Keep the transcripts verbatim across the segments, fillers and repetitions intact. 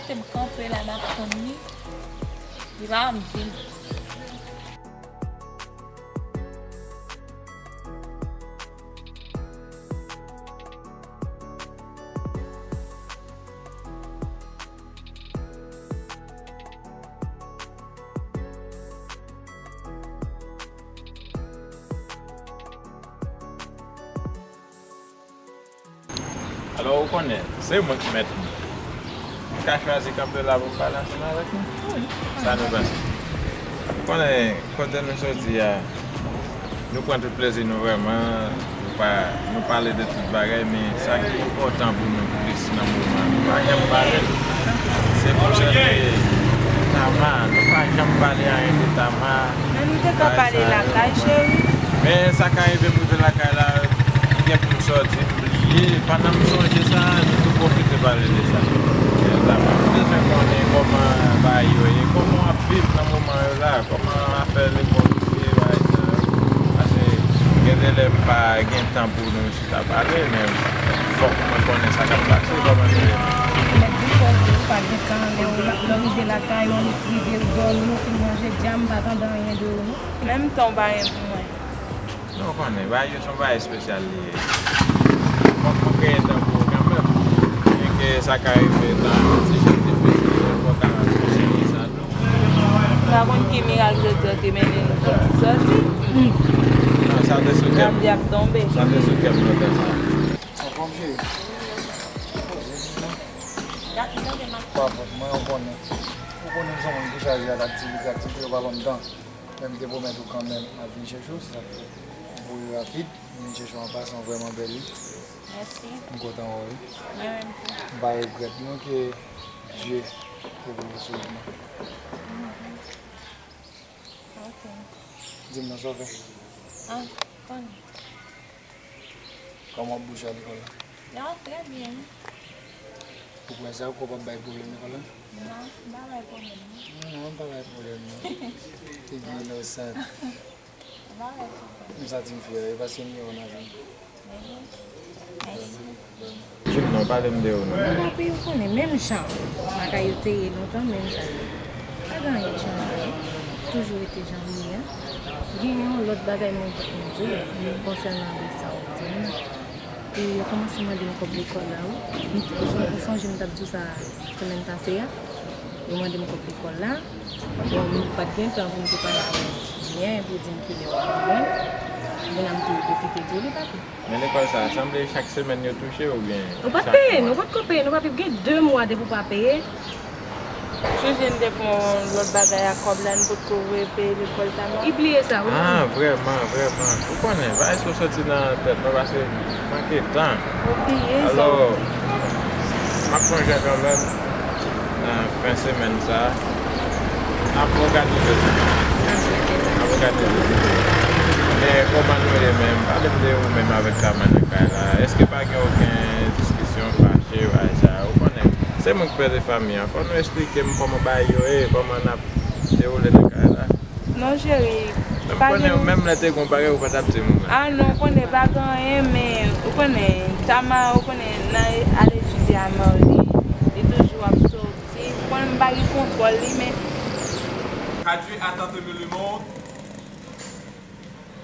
Te m kanpe la, m ap tann li. Li pa janm vin. Alò, ou konnen, se mwen ki mèt li. M ka chwazi kanpe la pou m pale ansanm avèk nou. Sa nou panse? Ou konnen, kote nou soti a, nou pran tout plezi nou vrèman. Nou pa, nou pale de tout bagay, men sa ki enpòtan pou nou plis nan moman an, nou pa janm pale l. Se konsène Tama, nou pa janm pale anyen de Tama. Men nou te ka pale lakay, cheri. Men sa ka rive m rive lakay la, gen pou m sòti, m bliye. Pandan m sonje sa, nou tou pwofite pale de sa. Tama, m bezwen konnen kòman bagay yo ye, kòman w ap viv nan moman yo la, kòman afè lekòl ou ye, bagay sa yo. Paske gen de lè m pa gen tan pou nou chita pale, men fòk mwen konnen sa k ap pase, kòman nou ye menm. Mèt di fò ou pa gen tan, lè w, lè w rive lakay ou, annik rive, ou dòmi, ou fin manje, dja m pa tande anyen de ou, non. Menm tan w pa gen pou mwen. Non, ou konnen, bagay yo se yon bagay espesyal li ye. Fòk mwen kreye tan pou ou kanmenm. Byenke sa ka rive nan yon ti jan difisil, men fòk a respekte sa tou. M pa konn ki mirak jodi a te mennen nou soti sòti. Non, sa te sou kè m. Grann di ap tonbe. Sa te sou kè m lontan sa. Anfòm, cheri? Pa fòt mwen, ou konnen. Ou konnen m se yon moun ki chaje ak aktivite, aktivite yo pa ban m tan. Men m te pwomèt ou kanmenm, m ap vin chèche w, se sa k fè m kouri rapid, m vin chèche w an pasan, w vrèman bèl, wi. Mèsi. M kontan wè w, wi. Mwen menm tou. M pa regrèt non ke Dye te voye sou ou mwen. Mhm. Ok. Di m non, sa w fè? Ah, konnen. Kòman w ap bouje a lekòl la? Li ap trè byen, wi. Ou kwè sa, ou kwè w p ap bay pwoblèm lekòl la? Non, m pa bay pwoblèm, non. Non, m pa bay pwoblèm, non. Figi inosan. M pa bay pwoblèm. M santi m fyè, wi, paske m gen w nan vi m. Mèsi. Di m non, pale m de ou non. Mwen pa peye, ou konnen, menm jan bagay yo te ye lontan, menm jan yo. Pa gen anyen k chanje, toujou rete jan m ye a. Gen yon lòt bagay mwen vle di w, men konsènan de sa w di m nan. E yo kòmanse mande m kòb lekòl la, wi. M t-, ou sonje m t ap di w sa semèn pase a? Yo mande m kòb lekòl la. Bon, m pa t gen tan pou m te pale avè w byen pou w di m kilè w ap jwenn. Kounye a m tou pwofite di w li pa tou. Men lekòl sa a, sanble chak semèn yo touche oubyen chak mwa? Nou pa t peye, nou potko peye, nou pa t gen de mwa depi w pa peye. Sonje n te fè yon lòt bagay ak kòb la, n potko voye peye lekòl Tama. Ibliye sa, wi. Ah, vrèman, vrèman. Ou konnen, bagay sa yo soti nan tèt mwen paske manke tan. Ou bliye sa. Alò, m ap sonje kanmenm nan fen semèn sa a. N ap òganize sa. N ap òganize sa. N ap òganize sa. Men kòman nou ye menm? Pale m de ou menm avèk Tama nan kay la. Èske pa gen okenn diskisyon, fache, bagay sa yo? Ou konnen, se mwen ki pèdi fanmi an. Fò nou eksplike m kòman bagay yo ye, kòman n ap dewoule nan kay la. Non, cheri, pa gen. Men m konnen menm lè te gen yon bagay, ou pa t ap di m. Ah non, ou konnen pa gen anyen, men ou konnen, Tama, ou konnen, nan al etidye a Marli, li toujou ap sòti. Ou konnen m pa gen kontwòl li, men. Car Dieu a tant aimé le monde,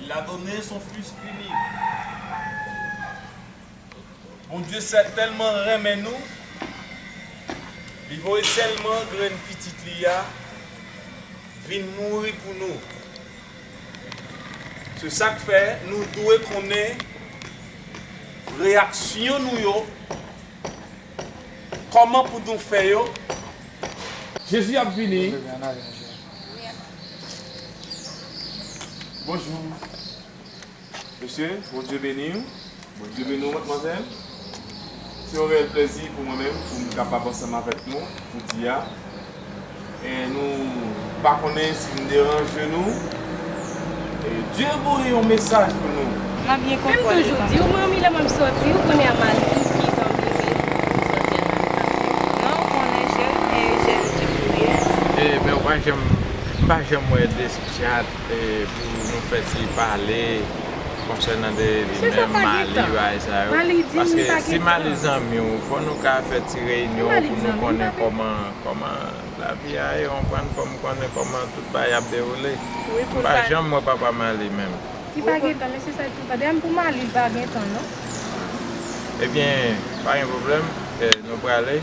il a donné son Fils unique. Bondye sè-, tèlman renmen nou, li voye sèlman grenn pitit li a vin mouri pou nou. Se sa k fè nou dwe konnen reyaksyon nou yo, kòman pou nou fè yo. Jezi ap vini. Bonjou. Mesye, Bondye beni w. Bondye beni w, madmwazèl. Se yon reyèl plezi pou mwen menm, pou m kapab ansanm avèk nou jodi a. E nou pa konnen si m deranje nou. E Dye voye yon mesaj pou nou. M ap byen konprann li kanmenm. Men m toujou di w, mwen, anmi lè mwen m sòti, ou konnen a Mali, ki zanmi m ye, m sòti a Mali. Non, ou konnen jèn, e jèn ti fi w ye. E, men ou pa janm, m pa janm wè de chat, e, pou nou fè ti pale. Konsènan de li menm, Mali, bagay sa yo. Paske si Mali zanmi w, fò nou ka fè ti reyinyon pou nou konnen kòman, kòman lavi a ye, w konprann, fò m konnen kòman tout bagay ap dewoule. M pa janm wè papa Mali menm. Li pa gen tan, mesye sa tou. Tande m pou Mali, li pa gen tan, non. Ebyen, pa gen pwoblèm, eh, nou prale.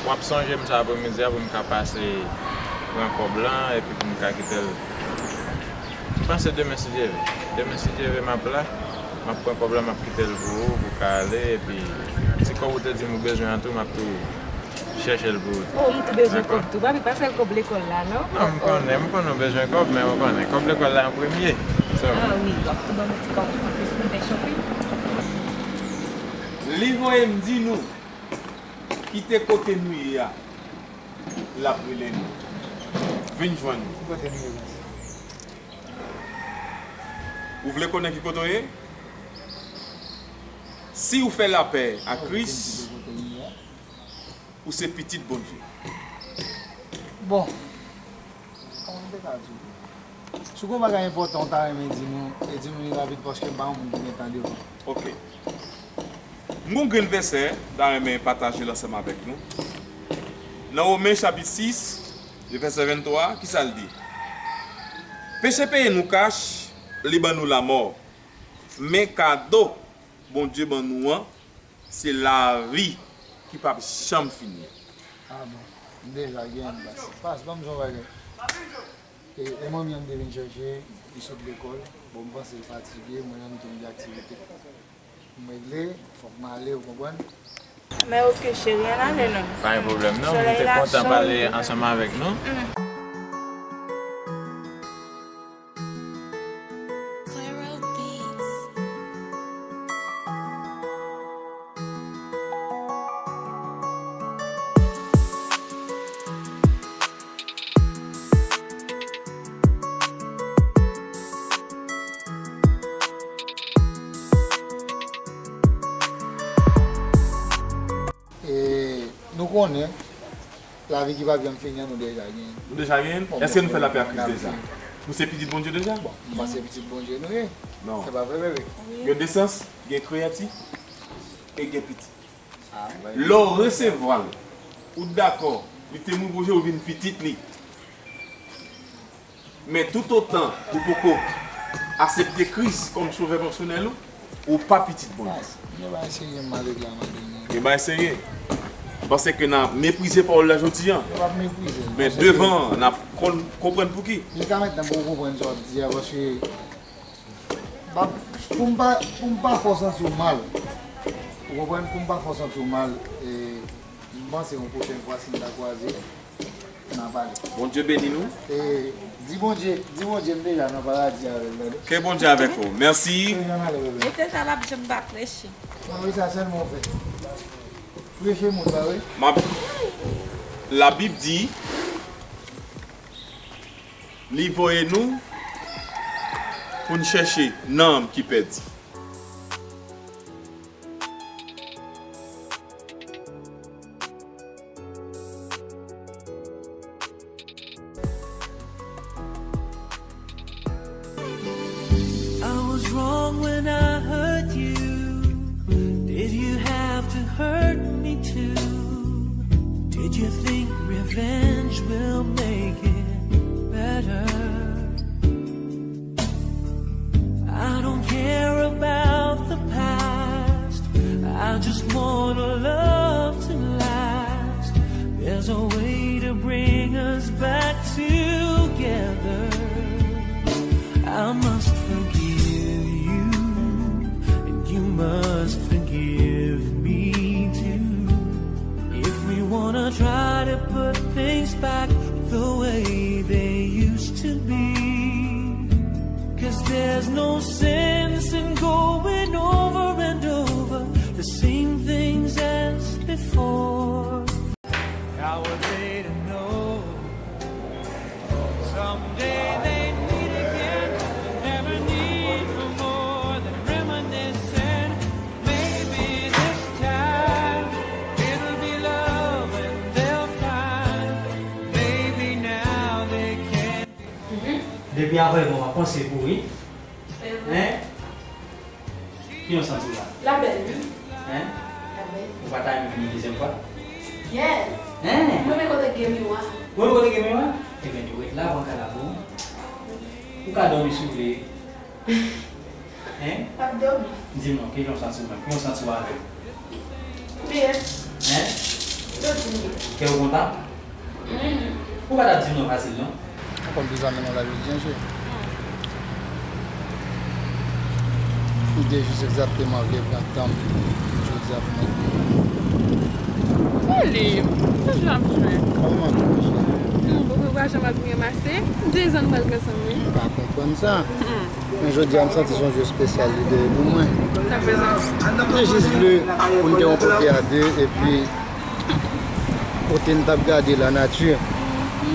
W ap sonje m sa apremidi a pou m ka pase pran kòb lan epi pou m ka kite l. M panse demen si Dye vle. Demen si Dye vle m ap la, m ap pran kòb lan, m ap kite l pou ou, pou w ka ale, epi ti kòb ou te di m ou bezwen an tou, m ap tou chèche l pou ou tou. Oh, m tou bezwen kòb tou. Papi, pa sèl kòb lekòl la, non? Non, m konnen, m konnen w bezwen kòb, men w konnen, kòb lekòl la an premye. So. Ah wi, w ap tou ban m ti kòb anplis pou m fè shopping. Li voye m di nou, kite kote nou ye a, l ap rele nou. Vin jwenn nou. Ki kote nou ye, baz? Ou vle konnen ki kote w ye? Si w fè lapè a Kris, ou se pitit Bondye. Bon, kòman m te ka di w? Si w gen yon bagay enpòtan w ta renmen di nou, e di nou li rapid paske m pa yon moun ki gen tan devan. Ok. M gon grenn vèsè m ta renmen pataje l ansanm avèk nou. Nan Women chapit sis, e vèsè venntwa, kisa l di? Peche peye nou kach, li ban nou lamò. Men kado Bondye ban nou an, se lavi ki p ap janm fini. Ah bon, m deja gen yon bas. Pas, ban m di w yon bagay. E, e manmi an m te vin chèche, li sot lekòl. Bon, m panse l fatige, mwen menm tou m gen aktivite pou m regle, fòk m ale, ou konprann? Men oke, cheri, ann ale non. Pa gen pwoblèm non, m te kontan pale ansanm avèk nou. E nou konnen, lavi ki p ap janm fini an, nou deja genyen. Nou deja genyen l? Èske nou fè lapè ak Kris deja? Nou se pitit Bondye deja? Bon, m panse pitit Bondye nou ye. Non. Se pa vre, bebe? Gen de sans, gen kreyati e gen pitit. Lè w resevwa l, ou dakò, li te mouri pou je w, ou vin pitit li. Men toutotan ou poko aksepte Kris kòm sovè pèsonèl ou, ou pa pitit Bondye. Gen bagay serye m ale la, m ale. Gen bagay serye. M panse ke n a meprize pawòl la jodi a. Yo p ap meprize l. Men devan an, n ap konn, konprann pouki. Jiska mentnan, m poko konprann sa w ap di a, paske m pa, pou m pa, pou m pa fè w santi w mal. Ou konprann? Pou m pa fè w santi w mal, e, m panse yon pwochèn fwa, si n ta kwaze, n a pale. Bondye beni nou. E, di Bondye, di Bondye m deja nan paradi avè l, tande. Ke Bondye avèk ou. Mèsi. Mesye sa p ap janm pa preche. Non, wi, sa sèlman w fè. Preche moun, pa vre? M ap, Labib di, li voye nou pou n chèche nanm ki pèdi. I was wrong when I hurt you. Did you have to hurt me too? Did you think revenge will make it better? I don't care about the past. I just want a love to last. There's a way to bring us back together. I must forgive you, and you must forgive me too. If we wanna try to put things back the way they used to be, 'cause there's no sense in going over and over the same things as before. How were they to know? Someday they meet again, never need for more than reminiscing. Maybe this time it'll be love and they'll find. Maybe now they can't. Depi avanyè bon, m ap panse pou ou, wi. Hein? Ki jan w santi w la? La bèl, wi. Hein? La bèl. Ou pa ta renmen vini dezyèm fwa? Yes. Hein? Mwen renmen kote k gen miwa. Ou renmen kote k gen miwa? Ebyen, tou ret la, pran kalabou. Ou ka dòmi si w vle. Hein? M ap dòmi. Di m non, ki jan w santi w menm? Ki jan w santi w avè m? Byen. Hein? Yo di m byen. Kè w kontan? Mhm. Ou pa t ap di m non fasil, non? Ou konn bizanmi nou la jodi a, cheri. M te jis egzakteman vle pran tan m jodi a pou mwen. Ou lib. Toujou ap jwe. Kòman tou, cheri? M bon, mwen pa janm ap byen pase. Dezan m pral pran san m, wi. M pa konprann sa. Hmm. Men jodi a, m santi se yon jou espesyal li te ye pou mwen. Sa fè sa. M te jis vle pou n te yon kote a de, epi kote n t ap gade lanati. Epi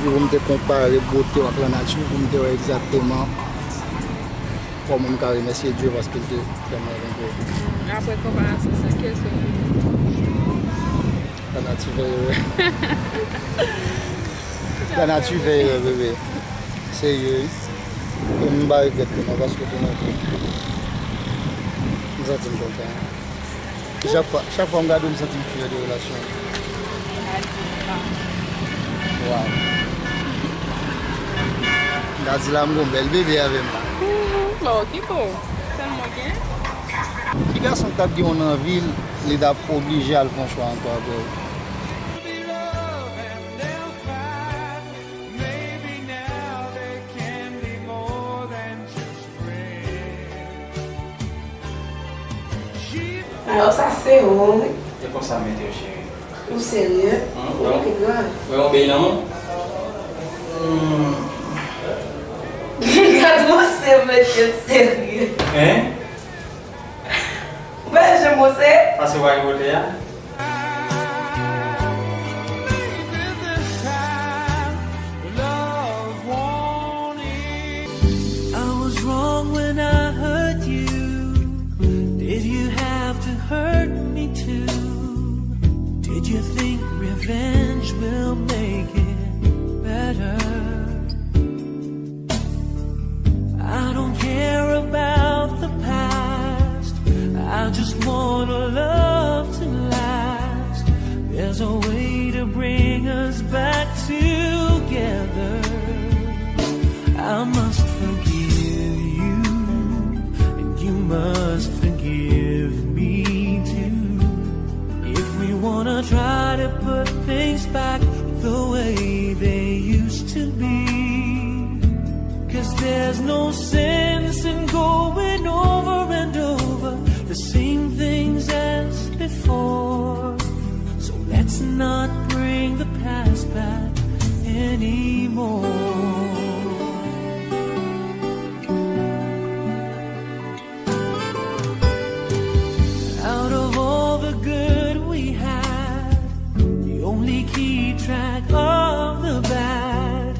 pou m te konpare bote w ak lanati, pou m te wè egzakteman kòman m ka remèsye Dye paske l te fè mwen renkontre. Apre konparasyon sa, kiyès ou vle? Lanati fè erè. Lanati fè erè, bebe. Serye, wi. E m pa regrèt li non, paske te nan vi m. M santi m kontan. Chak fwa, chak fwa m gade w, m santi m fyè de relasyon an. Waw. M ta di la, m gon bèl bebe avè m la. Mhm. Bon, ki bon. Sèlman gen. Ki gason k t ap gen yon anvi, li t ap oblije al fè yon chwa ankò apre w? Alò, sa se ou, wi. E konsa m mete w, cheri. Ou serye? Hmm, ou pi gran. Wè yon bèy lanmou? Hmm. Gad yon se mesye serye. Hein? Ou pa janm panse? Pase w a yon bòtèy a? I was wrong when I hurt you. Did you have to hurt me too? Did you think revenge will make it better? I don't care about the past. I just want a love to last. There's a way to bring us back together. I must forgive you, and you must forgive me too. If we wanna try to put things back the way they used to be, 'cause there's no sense in going over and over the same things as before. So let's not bring the past back anymore. Out of all the good we had, you only keep track of the bad.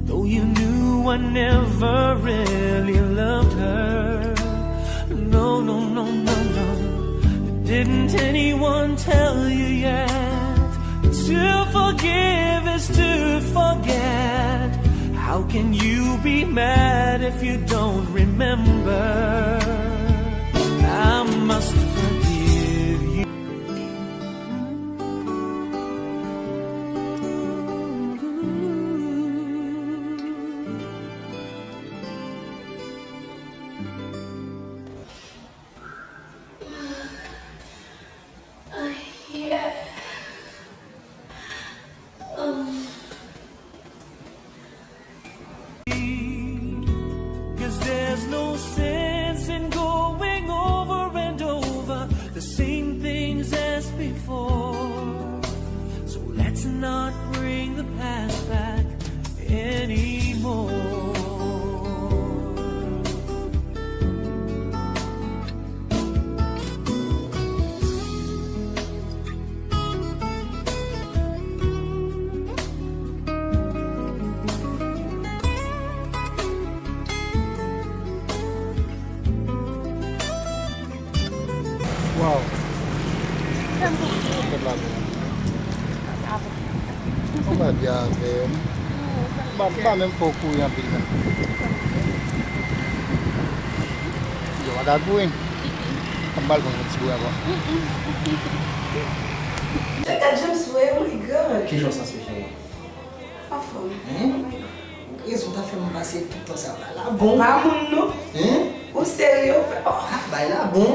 Though you knew I never really loved her. No, no, no, no, no. Didn't anyone tell you yet? To forgive is to forget. How can you be mad if you don't remember? I must forgive you. Cause there's no sense in going over and over the same things as before. So let's not bring the past back anymore. Waw. Tèt la byen. Mwen pa byen avè m. M pa menm fè w kouri anpil menm. Yo pa ka kouri. An m pral pran yon ti bouy ankò. Gad James, oh my God. Ki jan w santi w, cheri? Anfòm. Hein? Rezon ta fè m pase tout tan sa la. La bon. Pa moun non. Hein? Ou serye, ou fè, oh. Ah, bay la bon.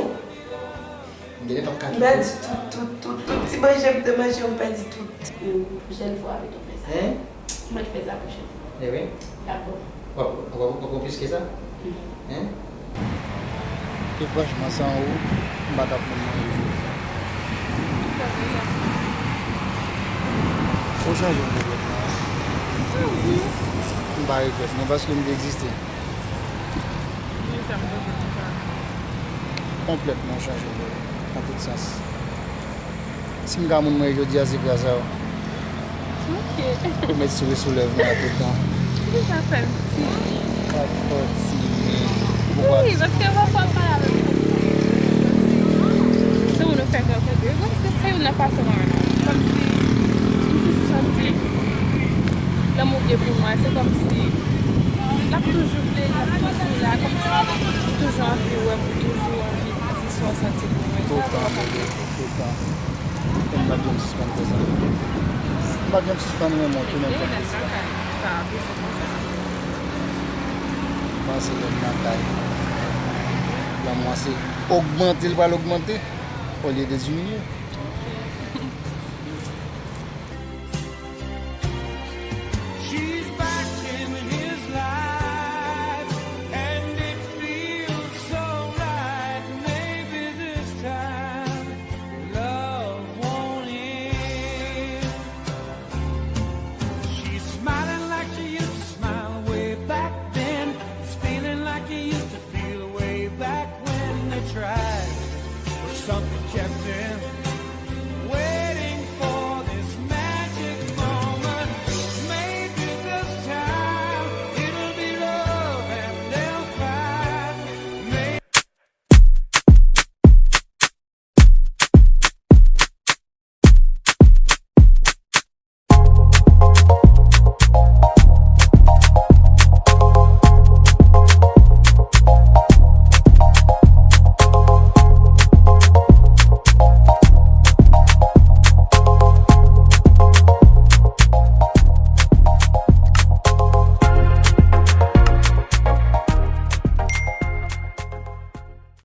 M genlè p ap ka kite. M pèdi tout, tout, tout, tout ti manje m te manje, m pèdi tout. Yon pwochèn fwa, avèk yon fè sa. Hein? Mwen fè sa pwochèn fwa. E wi? Dabò. W ap, w ap, w ap pran plis ke sa? Hein? E franchman, san ou, m pa t ap menm manje jodi a. Ou chanje m konplètman. M pa regrèt non, paske m te egziste. Konplètman, ou chanje m nan tout sans. Si m ka moun mwen ye jodi a, se gras a ou. Ok. Ou met souri sou lèv mwen a tout tan. Ou deja fè m ti. Pa t fè w ti, men ou pa... Wi, paske pafwa m pale avèk ou. Se moun ou fè kè kontan. Bon, se, se youn nan fason mwen menm. Kòmsi m toujou santi lanmou w gen pou mwen, se kòmsi l ap toujou vle, l ap toujou la, kòmsi m toujou anvi wè m, m toujou anvi di sa w santi pou mwen. Sa vrèman. Toutan, bebe, toutan. E m p ap janm sispann fè sa. M p ap janm sispann renmen w tou, menm jan m te di a. Panse lè m nan kay, lanmou an se ogmante, l pral ogmante, olye de diminye.